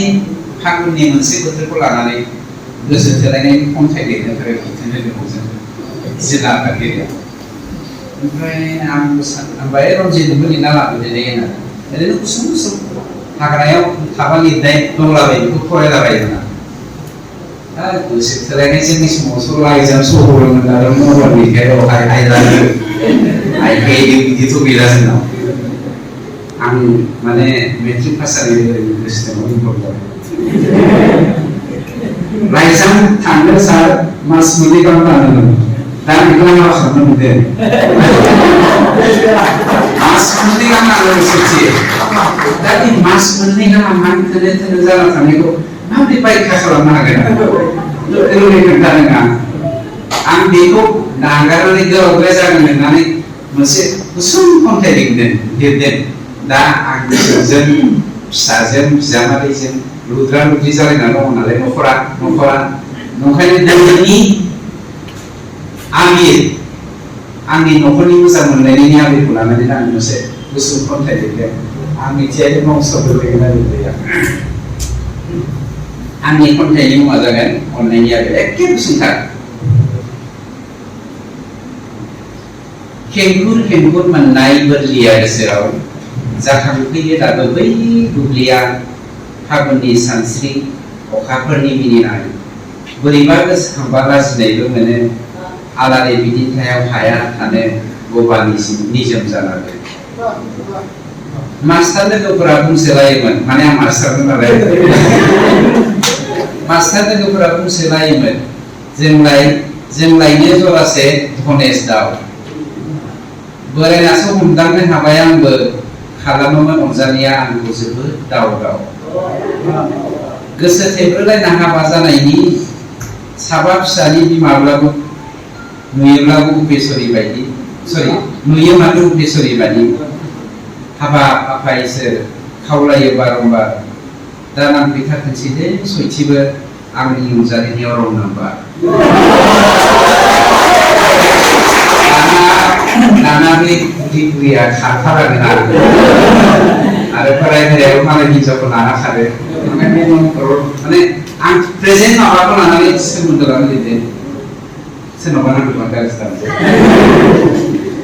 मानसिनि फागुननि मोनसे बोथोरखौ लानानै गोसो थोलायनायनि खन्थाइ लिरनो थाखाय बिथोन होदों जों जिल्ला आफादगिरिया। ओमफ्राय आंबो सानबाय रनजितबो लिरना लाबोदेरनाय होननानै ओरैनो गुसुं गुसुं हाग्रायाव थाबा लिरनाय दंलाबायो बेखौ फरायलाबायो होनना गोसो थोलायनाय जोंनि समाव सल' एगजाम सहोरोमोन आरो मबाइल लिरनायाव आइखाय बिदिथ' गैला जोंनाव। आं माने मेट्रिक पास जानाय ओरैनो गोसो दङ इनभल्भ जाबाय। लाइजाम थांनो सार मास मोननै गाहाम थांदोंमोन दा बेखौ आं मा खालामनो मोनदों मास मोननै गाहाम नांगौ सच्चि दा बे मास मोननै गाहाम आं थोनो जाना थानायखौ माबोरै बायखा खालामनो हागोन ओरैनो खोन्थादों आं बेखौ नागारनानै गोलावद्राय जागोन होननानै मोनसे गुसुं खन्थाइ लिरदों। दा आं फिसाजों बिजामादैजों लुद्रा लुद्रि जालायना दङ नालाय न'खरा नंखायनो दिनैनि आंनि न'खरनि मोजां मोनलायनायनि आबिरखौ लानानै आं मोनसे गुसुं खन्थाइ लिरदों। आं मिथियाखै मावसोबो लिरना लिरदों। आंनि खन्थाइनि मुङा जागोन अननायनि आबिर एखे गुसुंथार। खेंखुर मोननाय बोरलिया गोसोआव जाखांफैयो दाबो बै दुब्लिया फागुननि सानस्रि अखाफोरनि मिनिनाय बोरैबा गोसोखांबा लाजिनायबो मोनो आलारि बिदिन्थायाव हाया थानो गबानि निजोम जानांगौ। मास्टार लोगोफोरा बुंसोलायोमोन माने आं मास्टारमोन नालाय मास्टार लोगोफोरा बुंसोलायोमोन जोंलायनो जरासे धनेश दाउ बोरायनासो हमदांनो हाबाय आंबो खालामोमोन अनजालिया आंखौ जोबोद दाव गोसो थेब्रोलायना हाबा जानायनि साबा फिसानि बिमाब्लाबो नुयो माथो उपेसरि बायदि हाबा आफा इसोर खावलायो बारंबार दा नांफैथारथोंसै दे सयथिबो आंनि अनजालिनियाव रं नाम्बार। दाना बे बुरिया खारथारागोन आरो फरायनायाव मालाय हिनजावखौ लाना खारो माने आं प्रेजेन्ट माबाखौ लानानै सोमोन्दो लानानै लिरदों सोरनावबा नांगौबा गाज्रि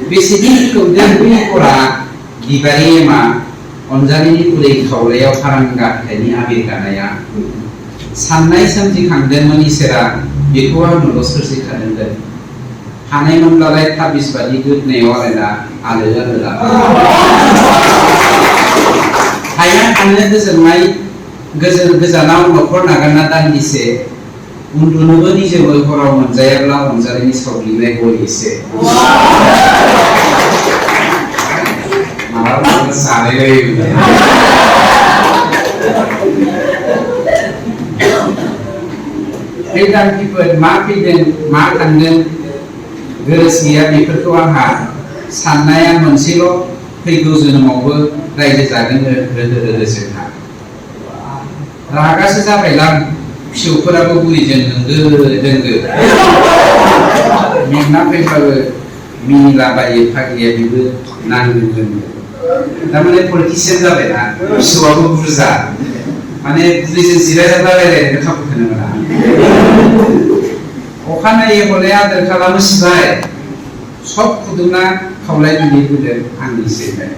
बेसेदि खौदों बै फरा बिबारि एमा अनजालिनि उदै खावलायाव फारांगा फिथाइनि आबिर गानाया साननाय सोमजिखांदोंमोन इसोरा बेखौ आंनोल' सोरजिखादोंमोन हानायमोनब्लालाय थाबिस बादि गोदनायाव आलायना आलो हाया थांनो गोजानाव न'खर नागारना दान्दिसे उन्दुनोबो निजेबो हराव मोनजायाब्ला अनजालिनि सावग्लिनाय गय एसे मालाबा जालाय बे दांखिफोर मा फैदों मा थांदों गोरोस गैया बेफोरखौ आंहा साननाया मोनसेल' फैगौ जोनोमावबो रायजो जागोन रोदो जोंहा रागासो जाबायलां फिसौफोराबो बुरिजों होंगो दोंगो मेंना फैबाबो मिनिलाबायो फाग्लिया बेबो नांगो दोंगो थारमाने पलिटिसियान जाबायना फिसौआबो बुरजा माने बुरिजों जिरायजाबा रायलायनो खाबुखौनो मोना अखानायै हले आदर खालामो सिबाय सब फुदुंना खावलाय लिरबोदों आंनि सिबाय